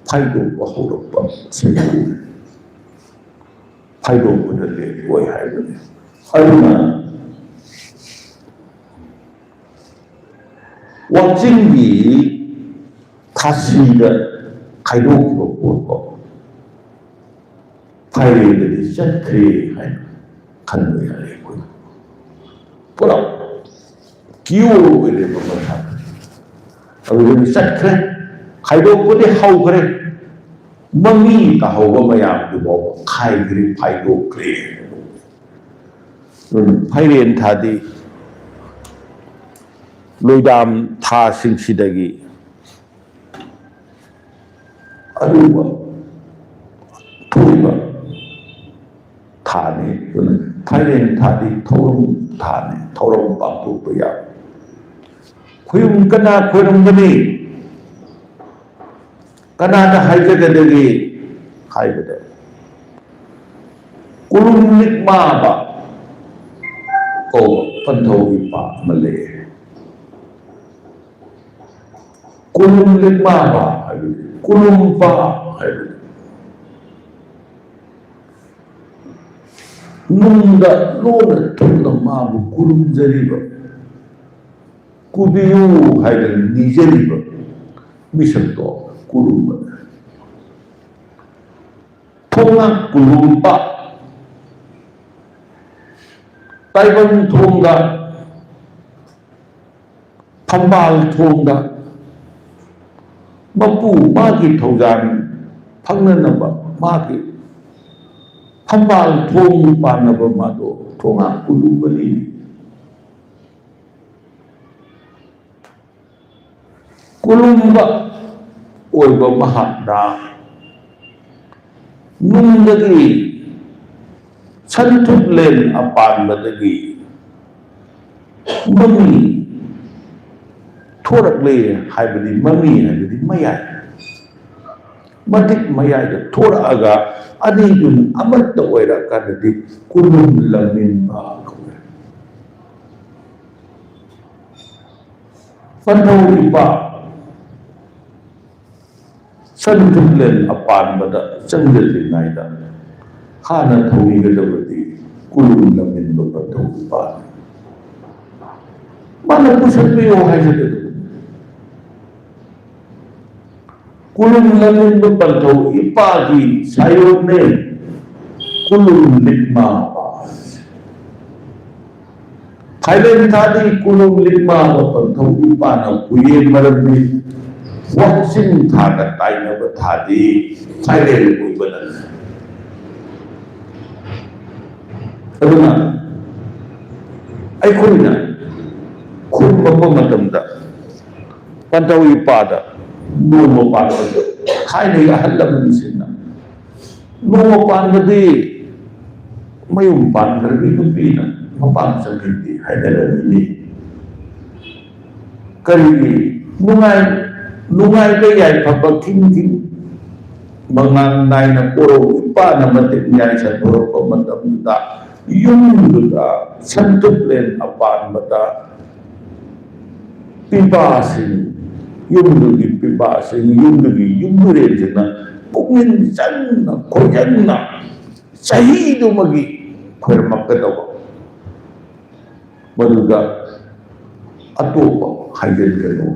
ꯐꯥꯏꯗꯣꯛꯄ ꯍꯧꯔꯛꯄ ꯑꯁꯤ ꯐꯥꯏꯗꯣꯛꯄꯗ ꯂꯦꯞꯄꯣꯏ ꯍꯥꯏꯕꯅꯤ꯫ ꯑꯗꯨꯅ ꯋꯥꯛꯆꯤꯡꯒꯤ ꯊꯥꯁꯤꯗ ꯈꯥꯏꯗꯣꯛꯈꯤꯕ ꯄꯣꯠꯇꯣ ꯐꯥꯏꯔꯦꯟꯗꯗꯤ ꯆꯠꯈ꯭ꯔꯦ ꯍꯥꯏꯅ ꯈꯟꯕ ꯌꯥꯔꯦ ꯑꯩꯈꯣꯏ꯫ ꯄꯨꯂꯞ ꯀꯤꯌꯣꯔ ꯑꯣꯏꯔꯦꯕ ꯃꯁꯥ꯫ ꯑꯗꯨꯗꯒꯤ ꯆꯠꯈ꯭ꯔꯦ, ꯈꯥꯏꯗꯣꯛꯄꯗꯤ ꯍꯧꯈ꯭ꯔꯦ, ꯃꯃꯤ ꯇꯥꯍꯧꯕ ꯃꯌꯥꯝꯗꯨ ꯐꯥꯎꯕ ꯈꯥꯏꯈ꯭ꯔꯦ, ꯐꯥꯏꯗꯣꯛꯈ꯭ꯔꯦ꯫ ꯑꯗꯨꯅ ꯐꯥꯏꯔꯦꯟ ꯊꯥꯗꯤ ꯂꯣꯏꯗꯥꯝ ꯊꯥꯁꯤꯡꯁꯤꯗꯒꯤ ꯑꯔꯨꯕ ꯊꯣꯛꯏꯕ ꯊꯥꯅꯤ꯫ ꯑꯗꯨꯅ ꯐꯥꯏꯔꯦꯟ ꯊꯥꯗꯤ ꯊꯧꯔꯝ ꯊꯥꯅꯤ, ꯊꯧꯔꯝ ꯄꯥꯡꯊꯣꯛꯄ ꯌꯥꯕ꯫ ꯈꯣꯏꯔꯨꯝ ꯀꯅꯥ ꯈꯣꯏꯔꯝꯒꯅꯤ? ꯀꯅꯥꯗ ꯍꯥꯏꯖꯒꯗꯒꯦ ꯍꯥꯏꯕꯗ, ꯀꯨꯂꯨꯝ ꯂꯤꯛꯃꯥꯕ ꯀꯧꯕ ꯄꯟꯊꯧ ꯏꯄꯥ ꯑꯃ ꯂꯩꯌꯦ꯫ ꯀꯨꯂꯨꯝ ꯂꯤꯛꯃꯥꯕ ꯍꯥꯏꯕꯗꯤ ꯀꯨꯂꯨꯝꯄꯥ ꯍꯥꯏꯕꯗꯤ ꯅꯨꯡꯗ ꯂꯣꯟꯅ ꯊꯨꯞꯅ ꯃꯥꯕꯨ ꯀꯨꯂꯨꯝꯖꯔꯤꯕ, ꯀꯨꯕꯤꯌꯨ ꯍꯥꯏꯗꯅ ꯅꯤꯖꯔꯤꯕ ꯃꯤꯁꯛꯇꯣ ꯀꯨꯂꯨꯝꯕꯅꯤ꯫ ꯊꯣꯡꯅꯥꯛ ꯀꯨꯂꯨꯝꯄ, ꯇꯥꯏꯕꯪ ꯊꯣꯡꯗ, ꯐꯝꯕꯥꯜ ꯊꯣꯡꯗ, ꯃꯄꯨ ꯃꯥꯒꯤ ꯊꯧꯖꯥꯜ ꯐꯪꯅꯅꯕ ꯃꯥꯒꯤ ꯐꯝꯕꯥꯜ ꯊꯣꯡ ꯄꯥꯟꯅꯕ ꯃꯥꯗꯣ ꯊꯣꯡꯅꯥꯛ ꯀꯨꯂꯨꯝꯕꯅꯤ꯫ ꯀꯨꯂꯨꯝꯕ ꯑꯣꯏꯕ ꯃꯍꯥꯛꯅ ꯅꯨꯡꯗꯒꯤ, ꯁꯟꯊꯨꯞꯂꯦꯟ ꯑꯄꯥꯟꯕꯗꯒꯤ ꯃꯃꯤ ꯊꯣꯔꯛꯂꯦ ꯍꯥꯏꯕꯗꯤ, ꯃꯃꯤ ꯍꯥꯏꯕꯗꯤ ꯃꯌꯥꯏ, ꯃꯇꯤꯛ ꯃꯌꯥꯏꯗ ꯊꯣꯔꯛꯑꯒ ꯑꯅꯤꯗꯨꯅ ꯑꯃꯠꯇ ꯑꯣꯏꯔꯀꯥꯟꯗꯗꯤ ꯀꯨꯂꯨꯝ ꯂꯝꯃꯤꯟꯕ ꯀꯧꯋꯦ꯫ ꯄꯟꯊꯧ ꯏꯄꯥ ꯁꯟ ꯊꯨꯞꯂꯦꯟ ꯑꯄꯥꯟꯕꯗ ꯆꯪꯖꯗ꯭ꯔꯤꯉꯩꯗ ꯍꯥꯟꯅ ꯊꯧꯅꯤꯒꯗꯕꯗꯤ ꯀꯨꯂꯨꯝ ꯂꯝꯃꯤꯟꯕ ꯄꯟꯊꯧ ꯏꯄꯥꯅꯤ꯫ ꯃꯥꯅ ꯄꯨꯁꯟꯕꯤꯌꯣ ꯍꯥꯏꯖꯒꯗꯕꯅꯤ꯫ ꯀꯨꯂꯨꯝ ꯂꯝꯃꯤꯟꯕ ꯄꯟꯊꯧ ꯏꯄꯥꯒꯤ ꯁꯥꯏꯑꯣꯟꯅꯦ ꯀꯨꯂꯨꯝ ꯂꯤꯛꯃꯥ꯫ ꯈꯥꯏꯂꯦꯟ ꯊꯥꯗꯤ ꯀꯨꯂꯨꯝ ꯂꯤꯛꯃꯥ ꯄꯟꯊꯧ ꯏꯄꯥꯅ ꯀꯨꯌꯦꯟ ꯃꯔꯝꯗꯤ ꯋꯥꯛꯆꯤꯡ ꯊꯥꯒ ꯇꯥꯏꯅꯕ ꯊꯥꯗꯤ ꯈꯥꯏꯂꯦꯟ ꯑꯣꯏꯕꯅ꯫ ꯑꯗꯨꯅ ꯑꯩꯈꯣꯏꯅ ꯈꯨꯝꯃꯛꯄ ꯃꯇꯝꯗ ꯄꯟꯊꯧ ꯏꯄꯥꯗ ꯅꯣꯡꯃ ꯄꯥꯟꯕꯗ ꯊꯥꯏꯅꯒꯤ ꯑꯍꯜ ꯂꯃꯟꯁꯤꯡꯅ ꯅꯣꯡꯃ ꯄꯥꯟꯕꯗꯤ ꯃꯌꯨꯝ ꯄꯥꯟꯈ꯭ꯔꯕꯤ ꯅꯨꯄꯤꯅ ꯃꯄꯥꯟ ꯆꯠꯈꯤꯕꯤ ꯍꯥꯏꯅꯔꯝꯃꯤꯅꯤ꯫ ꯀꯔꯤꯒꯤ ꯅꯨꯡꯉꯥꯏ-, ꯅꯨꯡꯉꯥꯏꯕ ꯌꯥꯏꯐꯕ ꯈꯤꯡ ꯈꯤꯡ ꯃꯉꯥꯜ ꯅꯥꯏꯅ ꯄꯣꯔꯛꯎ ꯏꯄꯥꯅ ꯃꯇꯤꯛ ꯌꯥꯏꯁꯟ ꯄꯣꯔꯛꯄ ꯃꯇꯝꯗ ꯌꯨꯝꯗꯨꯗ ꯁꯟꯇꯨꯞꯂꯦꯟ ꯑꯄꯥꯟꯕꯗ ꯄꯤꯕꯥꯁꯤꯡ, ꯌꯨꯝꯗꯨꯒꯤ ꯄꯤꯕꯥꯁꯤꯡ, ꯌꯨꯝꯗꯨꯒꯤ ꯌꯨꯝꯕꯨꯔꯦꯟꯁꯤꯡꯅ ꯄꯨꯛꯅꯤꯡ ꯆꯪꯅ, ꯈꯣꯏꯖꯪꯅ ꯆꯍꯤꯗꯨꯃꯒꯤ ꯈꯣꯏꯔꯝꯃꯛꯀꯗꯧꯕ꯫ ꯃꯗꯨꯗ ꯑꯇꯣꯞꯄ ꯍꯥꯏꯖꯤꯟꯒꯅꯨ꯫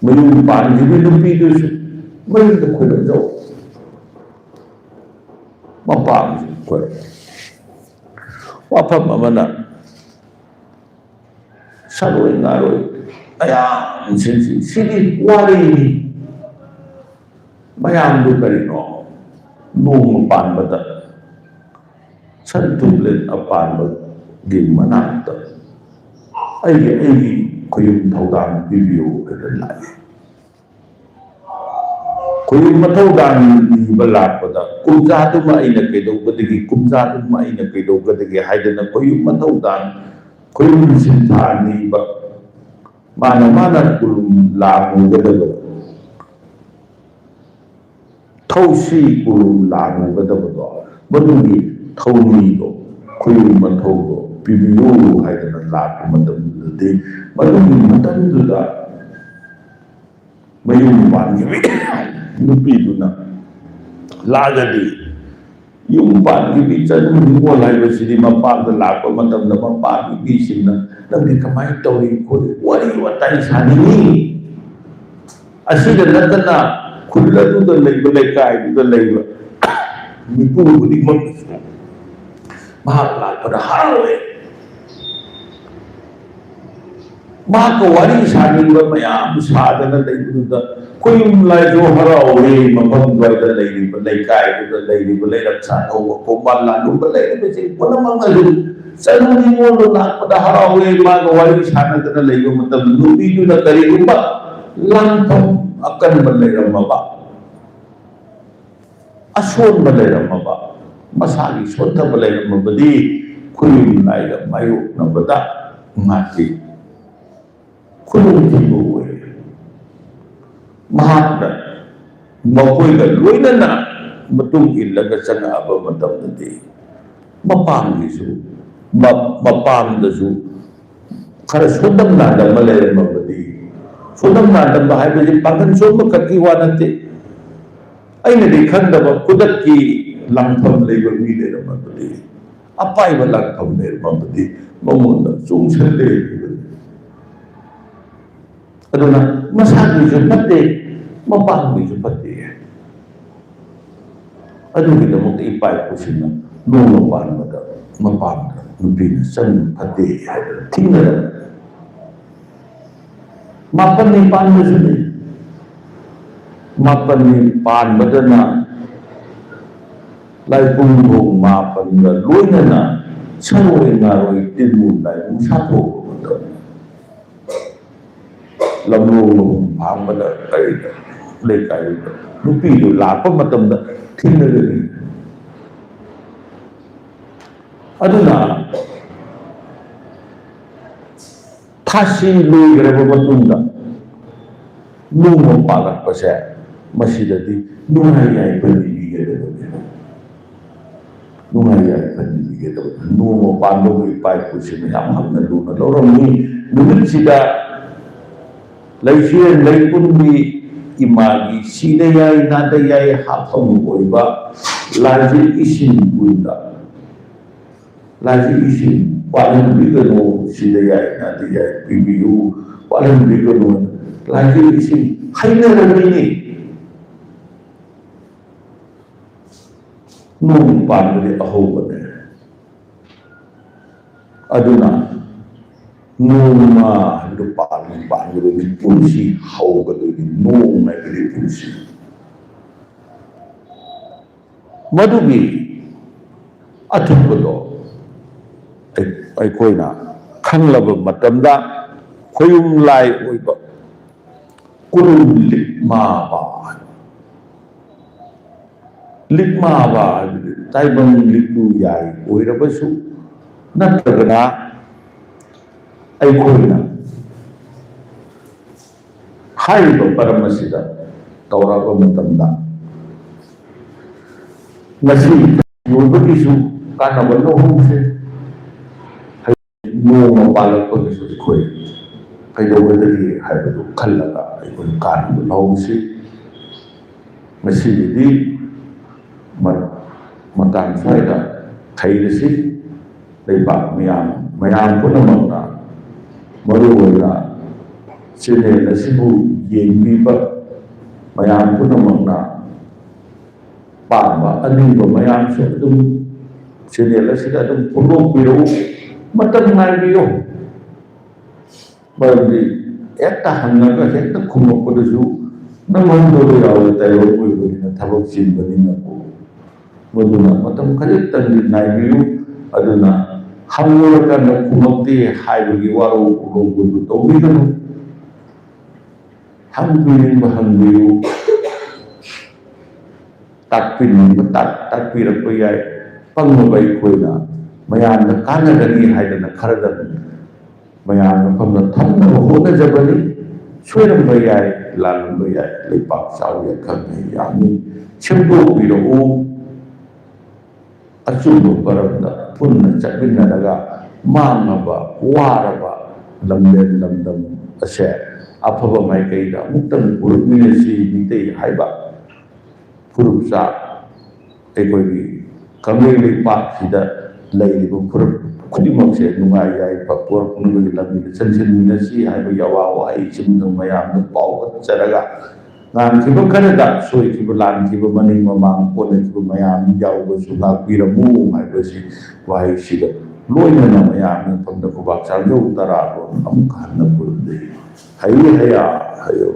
ꯃꯌꯨꯝ ꯄꯥꯟꯈꯤꯕ ꯅꯨꯄꯤꯗꯨꯁꯨ ꯃꯌꯨꯝꯗ ꯈꯣꯏꯔꯝꯖꯧ꯫ ꯃꯄꯥꯝꯁꯤ ꯈꯣꯏꯔꯝ꯫ ꯋꯥꯐꯝ ꯑꯃꯅ ꯁꯥꯔꯣꯏ ꯉꯥꯔꯣꯏ ꯃꯌꯥꯝꯁꯤꯡꯁꯤ, ꯁꯤꯗꯤ ꯋꯥꯔꯤꯅꯤ꯫ ꯃꯌꯥꯝꯗꯨ ꯀꯔꯤꯅꯣ? ꯅꯣꯡꯃ ꯄꯥꯟꯕꯗ ꯁꯟ ꯊꯨꯝꯂꯦꯟ ꯑꯄꯥꯟꯕꯒꯤ ꯃꯅꯥꯛꯇ ꯑꯩꯒꯤ, ꯑꯩꯒꯤ ꯈꯨꯌꯨꯝ ꯊꯧꯗꯥꯡ ꯄꯤꯕꯤꯌꯨ ꯍꯥꯏꯅ ꯂꯥꯛꯏ꯫ ꯈꯨꯌꯨꯝ ꯃꯊꯧꯗꯥꯡ ꯅꯤꯕ ꯂꯥꯛꯄꯗ ꯀꯨꯝꯖꯥꯗꯨꯃ ꯑꯩꯅ ꯀꯩꯗꯧꯒꯗꯒꯦ, ꯀꯨꯝꯖꯥꯗꯨꯃ ꯑꯩꯅ ꯀꯩꯗꯧꯒꯗꯒꯦ ꯍꯥꯏꯗꯅ ꯈꯨꯌꯨꯝ ꯃꯊꯧꯗꯥꯡ, ꯈꯨꯌꯨꯝ ꯁꯤꯟꯊꯥ ꯅꯤꯕ, ꯃꯥꯅ ꯃꯥꯅ ꯀꯨꯂꯨꯝ ꯂꯥꯡꯉꯨꯒꯗꯕ ꯊꯧꯁꯤ ꯀꯨꯔꯨ ꯂꯥꯡꯒꯗꯕꯗꯣ, ꯃꯗꯨꯒꯤ ꯊꯧꯔꯤꯗꯣ, ꯈꯨꯌꯨꯝ ꯃꯊꯧꯗꯣ ꯄꯤꯕꯤꯌꯨ ꯍꯥꯏꯗꯅ ꯂꯥꯛꯄ ꯃꯇꯝꯗꯨꯗꯗꯤ, ꯃꯗꯨꯒꯤ ꯃꯇꯝꯗꯨꯗ ꯃꯌꯨꯝ ꯄꯥꯟꯈꯤꯕ ꯅꯨꯄꯤꯗꯨꯅ ꯂꯥꯛꯑꯒꯗꯤ, ꯌꯨꯝ ꯄꯥꯟꯈꯤꯕ ꯏꯆꯟ ꯅꯤꯉꯣꯜ ꯍꯥꯏꯕꯁꯤꯗꯤ ꯃꯄꯥꯝꯗ ꯂꯥꯛꯄ ꯃꯇꯝꯗ ꯃꯄꯥꯒꯤ ꯃꯤꯁꯤꯡꯅ ꯅꯪꯗꯤ ꯀꯃꯥꯏꯅ ꯇꯧꯔꯤ ꯈꯣꯠꯂꯤ ꯋꯥꯔꯤ ꯋꯥꯇꯥꯏ ꯁꯥꯅꯤꯡꯉꯤ꯫ ꯑꯁꯤꯗ ꯅꯠꯇꯅ ꯈꯨꯜ ꯑꯗꯨꯗ ꯂꯩꯕ, ꯂꯩꯀꯥꯏꯗꯨꯗ ꯂꯩꯕ ꯃꯤꯄꯨꯝ ꯈꯨꯗꯤꯡꯃꯛ ꯃꯍꯥꯛ ꯂꯥꯛꯄꯗ ꯍꯔꯥꯎꯋꯦ꯫ ꯃꯍꯥꯛꯀ ꯋꯥꯔꯤ ꯁꯥꯅꯤꯡꯕ ꯃꯌꯥꯝ ꯁꯥꯗꯅ ꯂꯩꯕꯗꯨꯗ ꯈꯨꯌꯨꯝ ꯂꯥꯏꯖꯣ ꯍꯔꯥꯎꯋꯦ꯫ ꯃꯐꯝ ꯑꯗꯨꯋꯥꯏꯗ ꯂꯩꯔꯤꯕ, ꯂꯩꯀꯥꯏꯗꯨꯗ ꯂꯩꯔꯤꯕ, ꯂꯩꯔꯛ ꯁꯥꯟꯅꯧꯕ, ꯈꯣꯡꯕꯥꯟ ꯂꯥꯜꯂꯨꯕ ꯂꯩꯔꯤꯕꯁꯤꯡ ꯄꯨꯝꯅꯃꯛꯅꯁꯨ ꯆꯅꯨ ꯅꯤꯉꯣꯜꯗꯣ ꯂꯥꯛꯄꯗ ꯍꯔꯥꯎꯋꯦ꯫ ꯃꯥꯒ ꯋꯥꯔꯤ ꯁꯥꯟꯅꯗꯅ ꯂꯩꯕ ꯃꯇꯝꯗ ꯅꯨꯄꯤꯗꯨꯅ ꯀꯔꯤꯒꯨꯝꯕ ꯂꯥꯡꯐꯝ ꯑꯀꯟꯕ ꯂꯩꯔꯝꯃꯕ, ꯑꯁꯣꯟꯕ ꯂꯩꯔꯝꯃꯕ, ꯃꯁꯥꯒꯤ ꯁꯣꯟꯊꯕ ꯂꯩꯔꯝꯃꯕꯗꯤ ꯈꯨꯌꯨꯝ ꯂꯥꯏꯒ ꯃꯥꯌꯣꯛꯅꯕꯗ ꯃꯥꯗꯤ ꯈꯨꯗꯣꯡꯊꯤꯕ ꯑꯣꯏꯔꯦ꯫ ꯃꯍꯥꯛꯅ ꯃꯈꯣꯏꯒ ꯂꯣꯏꯅꯅ ꯃꯇꯨꯡ ꯏꯜꯂꯒ ꯆꯪꯉꯛꯑꯕ ꯃꯇꯝꯗꯗꯤ ꯃꯄꯥꯝꯒꯤꯁꯨ, ꯃ-, ꯃꯄꯥꯝꯗꯁꯨ ꯈꯔ ꯁꯣꯟꯗꯝ ꯅꯥꯗꯝꯕ ꯂꯩꯔꯝꯃꯕꯗꯤ, ꯁꯣꯟꯗꯝ ꯅꯥꯗꯝꯕ ꯍꯥꯏꯕꯁꯤ ꯄꯥꯡꯒꯜ ꯁꯣꯟꯕ ꯈꯛꯀꯤ ꯋꯥ ꯅꯠꯇꯦ꯫ ꯑꯩꯅꯗꯤ ꯈꯪꯗꯕ ꯈꯨꯗꯛꯀꯤ ꯂꯥꯡꯐꯝ ꯂꯩꯕ ꯃꯤ ꯂꯩꯔꯝꯃꯕꯗꯤ, ꯑꯄꯥꯏꯕ ꯂꯥꯡꯐꯝ ꯂꯩꯔꯝꯃꯕꯗꯤ ꯃꯉꯣꯟꯗ ꯆꯣꯡꯁꯤꯜꯂꯦ ꯍꯥꯏꯕꯅꯤ꯫ ꯑꯗꯨꯅ ꯃꯁꯥꯒꯤꯁꯨ ꯐꯠꯇꯦ, ꯃꯄꯥꯟꯒꯤꯁꯨ ꯐꯠꯇꯦ꯫ ꯑꯗꯨꯒꯤꯗꯃꯛꯇ ꯏꯄꯥ ꯏꯄꯨꯁꯤꯡꯅ ꯅꯣꯡꯃ ꯄꯥꯟꯕꯗ ꯃꯄꯥꯟꯗ ꯅꯨꯄꯤꯅ ꯆꯪꯕ ꯐꯠꯇꯦ ꯍꯥꯏꯗꯅ ꯊꯤꯡꯅꯔꯝꯃꯤ꯫ ꯃꯥꯄꯟꯅꯤ ꯄꯥꯟꯕꯁꯨ ꯂꯩ꯫ ꯃꯥꯄꯟꯅꯤ ꯄꯥꯟꯕꯗꯅ ꯂꯥꯏꯄꯨꯡꯊꯣꯡ ꯃꯥꯄꯟꯒ ꯂꯣꯏꯅꯅ ꯁꯔꯣꯏ ꯉꯥꯔꯣꯏ ꯇꯤꯟꯃꯨ ꯂꯥꯏꯕꯨꯡ ꯁꯥꯊꯣꯛꯄ ꯃꯇꯝꯗ ꯂꯝꯂꯣꯡ ꯂꯨꯍꯣꯡ ꯐꯥꯡꯕꯗ ꯀꯔꯤꯗ ꯂꯩꯀꯥꯏꯗ ꯅꯨꯄꯤꯗꯨ ꯂꯥꯛꯄ ꯃꯇꯝꯗ ꯊꯦꯡꯅꯒꯅꯤ꯫ ꯑꯗꯨꯅ ꯊꯥꯁꯤ ꯂꯣꯏꯈ꯭ꯔꯕ ꯃꯇꯨꯡꯗ ꯅꯣꯡꯃ ꯄꯥꯜꯂꯛꯄꯁꯦ ꯃꯁꯤꯗꯗꯤ ꯅꯨꯡꯉꯥꯏ ꯌꯥꯏꯐ ꯅꯤꯕꯤꯒꯗꯕꯅꯦꯕ꯫ ꯅꯨꯡꯉꯥꯏ ꯌꯥꯏꯐ ꯅꯤꯕꯤꯒꯗꯕꯅꯤ꯫ ꯅꯣꯡꯃ ꯄꯥꯟꯕꯕꯨ ꯏꯄꯥ ꯏꯄꯨꯁꯤꯡꯅ ꯌꯥꯝ ꯍꯛꯅ ꯂꯨꯅ ꯂꯧꯔꯝꯃꯤ꯫ ꯅꯨꯃꯤꯠꯁꯤꯗ ꯂꯩꯁꯦꯝ ꯂꯩꯄꯨꯟꯕꯤ ꯏꯃꯥꯒꯤ ꯁꯤꯗ ꯌꯥꯏ ꯅꯥꯗ ꯌꯥꯏ ꯍꯥꯞꯐꯝ ꯑꯣꯏꯕ ꯂꯥꯏꯖ ꯏꯁꯤꯡ ꯄꯨꯟꯗ ꯂꯥꯏꯖ ꯏꯁꯤꯡ ꯋꯥꯠꯍꯟꯕꯤꯒꯅꯨ, ꯁꯤꯗ ꯌꯥꯏ ꯅꯥꯗ ꯌꯥꯏ ꯄꯤꯕꯤꯌꯨ, ꯋꯥꯠꯍꯟꯕꯤꯒꯅꯨ꯫ ꯂꯥꯏꯖ ꯏꯁꯤꯡ ꯍꯩꯅꯔꯝꯃꯤꯅꯤ꯫ ꯅꯣꯡ ꯄꯥꯟꯕꯗꯤ ꯑꯍꯧꯕꯅꯦ꯫ ꯑꯗꯨꯅ ꯅꯣꯡꯃ ꯍꯥꯏꯕꯗꯨ ꯄꯥꯟꯕ ꯄꯥꯟꯒꯗꯣꯏꯅꯤ, ꯄꯨꯟꯁꯤ ꯍꯧꯒꯗꯣꯏꯅꯤ, ꯅꯣꯡ ꯍꯥꯏꯕꯗꯤ ꯄꯨꯟꯁꯤ꯫ ꯃꯗꯨꯒꯤ ꯑꯊꯨꯞꯄꯗꯣ ꯑꯩ-, ꯑꯩꯈꯣꯏꯅ ꯈꯪꯂꯕ ꯃꯇꯝꯗ ꯈꯣꯌꯨꯝ ꯂꯥꯏ ꯑꯣꯏꯕ ꯀꯨꯂꯨ ꯂꯤꯛꯃꯥꯕ꯫ ꯂꯤꯛꯃꯥꯕ ꯍꯥꯏꯕꯗꯤ ꯇꯥꯏꯕꯪ ꯂꯤꯛꯂꯨ ꯌꯥꯏ ꯑꯣꯏꯔꯕꯁꯨ, ꯅꯠꯇ꯭ꯔꯒꯅ ꯑꯩꯈꯣꯏꯅ ꯍꯥꯏꯔꯤꯕ ꯃꯔꯝ ꯑꯁꯤꯗ ꯇꯧꯔꯛꯑꯕ ꯃꯇꯝꯗ, ꯉꯁꯤ ꯂꯣꯏꯕꯒꯤꯁꯨ ꯀꯥꯟꯅꯕ ꯂꯧꯍꯧꯁꯦ꯫ ꯅꯣꯡꯃ ꯄꯥꯜꯂꯛꯄꯒꯤꯁꯨ ꯑꯩꯈꯣꯏ ꯀꯩꯗꯧꯒꯗꯒꯦ ꯍꯥꯏꯕꯗꯨ ꯈꯜꯂꯒ ꯑꯩꯈꯣꯏ ꯀꯥꯟꯅꯕ ꯂꯧꯍꯧꯁꯤ꯫ ꯉꯁꯤꯒꯤꯗꯤ ꯃ-, ꯃꯇꯥꯡ ꯁ꯭ꯋꯥꯏꯗ ꯊꯩꯔꯁꯤ꯫ ꯂꯩꯕꯥꯛ ꯃꯤꯌꯥꯝ, ꯃꯌꯥꯝ ꯄꯨꯝꯅꯃꯛꯅ, ꯃꯔꯨꯑꯣꯏꯅ ꯆꯦꯅꯦꯜ ꯑꯁꯤꯕꯨ ꯌꯦꯡꯕꯤꯕ ꯃꯌꯥꯝ ꯄꯨꯝꯅꯃꯛꯅ ꯄꯥꯝꯕ ꯑꯅꯤꯡꯕ ꯃꯌꯥꯝꯁꯨ ꯑꯗꯨꯝ ꯆꯦꯅꯦꯜ ꯑꯁꯤꯗ ꯑꯗꯨꯝ ꯐꯣꯡꯗꯣꯛꯄꯤꯔꯛꯎ꯫ ꯃꯇꯝ ꯉꯥꯏꯕꯤꯌꯨ꯫ ꯃꯔꯝꯗꯤ ꯍꯦꯛꯇ ꯍꯪꯉꯒ ꯍꯦꯛꯇ ꯈꯨꯝꯃꯛꯄꯗꯁꯨ ꯅꯪꯍꯧꯗꯕ ꯌꯥꯎꯋꯦ, ꯇꯥꯏꯕꯪ ꯑꯣꯏꯕꯅꯤꯅ, ꯊꯕꯛ ꯆꯤꯟꯕꯅꯤꯅꯀꯣ꯫ ꯃꯗꯨꯅ ꯃꯇꯝ ꯈꯖꯤꯛꯇꯪꯗꯤ ꯉꯥꯏꯕꯤꯌꯨ꯫ ꯑꯗꯨꯅ ꯍꯪꯂꯨꯔꯀꯥꯟꯗ ꯈꯨꯝꯃꯛꯇꯦ ꯍꯥꯏꯕꯒꯤ ꯋꯥꯔꯧ ꯄꯨꯛꯂꯧꯕꯗꯨ ꯇꯧꯕꯤꯒꯅꯨ꯫ ꯍꯪꯕꯤꯅꯤꯡꯕ ꯍꯪꯕꯤꯌꯨ꯫ ꯇꯥꯛꯄꯤꯅꯤꯡꯕ ꯇꯥꯛ-, ꯇꯥꯛꯄꯤꯔꯛꯄ ꯌꯥꯏ꯫ ꯄꯪꯂꯕ ꯑꯩꯈꯣꯏꯅ ꯃꯌꯥꯝꯅ ꯀꯥꯟꯅꯒꯅꯤ ꯍꯥꯏꯗꯅ ꯈꯔꯗꯪ ꯃꯌꯥꯝ ꯃꯐꯝꯗ ꯊꯝꯅꯕ ꯍꯣꯠꯅꯖꯕꯅꯤ꯫ ꯁꯣꯏꯔꯝꯕ ꯌꯥꯏ, ꯂꯥꯜꯂꯝꯕ ꯌꯥꯏ, ꯂꯩꯄꯥꯛ ꯆꯥꯎꯏ ꯑꯈꯪ ꯑꯍꯩ ꯌꯥꯝꯃꯤ, ꯁꯦꯝꯗꯣꯛꯄꯤꯔꯛꯎ꯫ ꯑꯆꯨꯝꯕ ꯃꯔꯝꯗ ꯄꯨꯟꯅ ꯆꯠꯃꯤꯟꯅꯔꯒ ꯃꯥꯡꯉꯕ, ꯋꯥꯔꯕ ꯂꯝꯗꯦꯟ ꯂꯝꯗꯝ ꯑꯁꯦ ꯑꯐꯕ ꯃꯥꯏꯀꯩꯗ ꯑꯃꯨꯛꯇꯪ ꯄꯨꯔꯛꯃꯤꯟꯅꯁꯤ꯫ ꯃꯤꯇꯩ ꯍꯥꯏꯕ ꯐꯨꯔꯨꯞꯆꯥ ꯑꯩꯈꯣꯏꯒꯤ ꯀꯪꯂꯩ ꯂꯩꯄꯥꯛꯁꯤꯗ ꯂꯩꯔꯤꯕ ꯐꯨꯔꯨꯞ ꯈꯨꯗꯤꯡꯃꯛꯁꯦ ꯅꯨꯡꯉꯥꯏ ꯌꯥꯏꯐ ꯄꯨꯔꯛꯅꯕꯒꯤ ꯂꯝꯕꯤꯗ ꯆꯪꯁꯤꯟꯃꯤꯟꯅꯁꯤ ꯍꯥꯏꯕꯒꯤ ꯑꯋꯥ ꯋꯥꯍꯩ ꯆꯨꯝꯅ ꯃꯌꯥꯝꯗ ꯄꯥꯎꯗꯝꯖꯔꯒ, ꯉꯥꯡꯈꯤꯕ ꯈꯔꯗ ꯁꯣꯏꯈꯤꯕ ꯂꯥꯟꯈꯤꯕ ꯃꯅꯤꯡ ꯃꯃꯥꯡ ꯄꯣꯟꯅꯈꯤꯕ ꯃꯌꯥꯝ ꯌꯥꯎꯕꯁꯨ ꯉꯥꯛꯄꯤꯔꯝꯃꯨ ꯍꯥꯏꯕꯁꯤ ꯋꯥꯍꯩꯁꯤꯒ ꯂꯣꯏꯅꯅ ꯃꯌꯥꯝꯒꯤ ꯃꯐꯝꯗ ꯈꯨꯕꯥꯛ ꯆꯥꯖꯧ ꯇꯔꯥꯔꯣꯝ ꯑꯃꯨꯛ ꯍꯟꯅ ꯈꯨꯔꯨꯝꯖꯔꯤ꯫ ꯍꯩ ꯍꯌꯥ ꯍꯩꯌꯧ꯫